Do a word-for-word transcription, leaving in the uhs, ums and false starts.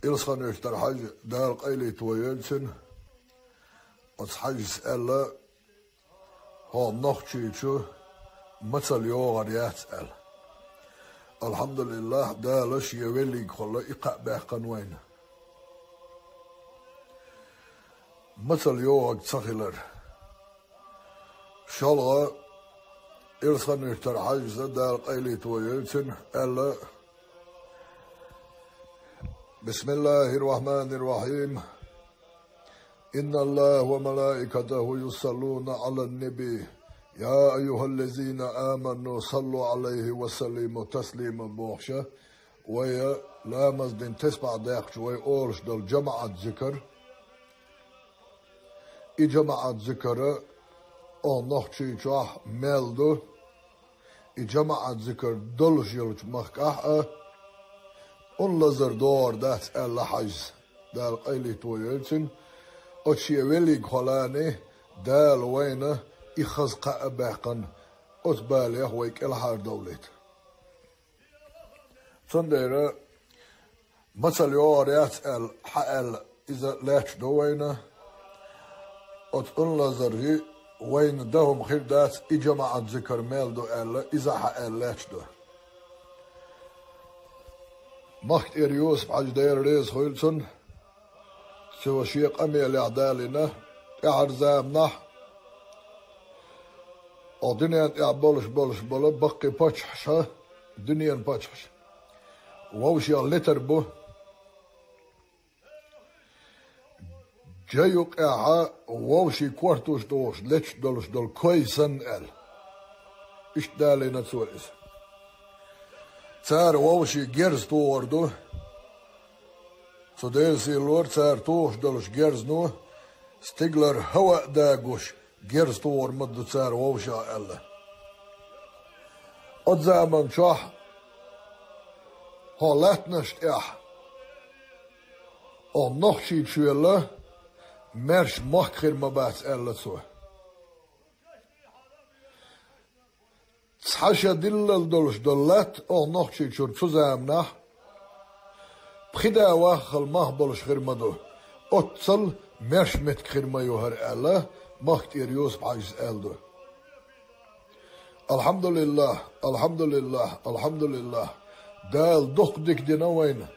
Илсхан-Юьртара Хьажа, Дала къайле тойойла цуьнан, оцу Хьажас аьлла, хӀокху Нохчийчу мацалла йогӀур яц аьлла. Алхьамдулиллахь, Дала Шен веллигахула и кхаъ баьккхина вайна. Мацалла йогӀург ца хилар. ШолгӀа, Илсхан-Юьртара Хьажас, Дала къайле тойойла цуьнан, аьлла: بسم الله الرحمن الرحيم. إن الله وملائكته يصلون على النبي. يا أيها الذين آمنوا صلوا عليه وسلموا تسليما бохуша, вай ламаз дина тесбахь даьккхича вай олуш долу жамаӀат зикар. И жамаӀат зикара оха Нохчийчохь мел ду. И жамаӀат зикар долуш йолчу махкахь а, ун лазар догӀур дац аьлла Хьажас, Дала къайле тойойла цуьнан, оцу Шен веллигахула Дала вайна и хаза кхаъ а баьккхина, оцу балех вай кӀелхьардовлийта. Цундела мацалла йогӀур яц аьлла, хьан аьлла, иза лаьтташ ду вайна. Оцу ун лазархи вайна дан хӀума хир дац, и жамаӀат зикар мел ду аьлла, иза хьан аьлла лаьтташ ду. Махкатера Юсуп-Хьажа, Дела реза хуьйла цунна, цо шен къамелехь далийна, тӀаьхьара заманахь оха дуьнен тӀехь болуш болуш болу баккхий паччахьаш, дуьненан паччахьаш вовшех летар бу. Жа юккъехь вовшийн кортош дохуш леташ долуш долу кой санна аьлла. Иштта далийна цо иза. Цара вовшийн герз тухур ду. Цу Делан сийлора цара тухуш долуш герзано стигалара хӀаваъ дагош герз тухур ма ду цара вовшех аьлла. Оцу заманчохь хӀокху латтанаш тӀехь оха Нохчийчоьлла маьрша мохк хир ма бац аьлла цо. Цхьа шо диллал долуш долу латта оха Нохчийчуьра цу заманахь пхида ваххал мах болуш хир ма ду, оццал маьрша меттиг хир ма ю хӀара аьлла, Махкатера Юсуп-Хьажас аьлла ду. Алхьамдулиллахь, алхьамдулиллахь, алхьамдулиллахь. Дала дукха дика дина вайна,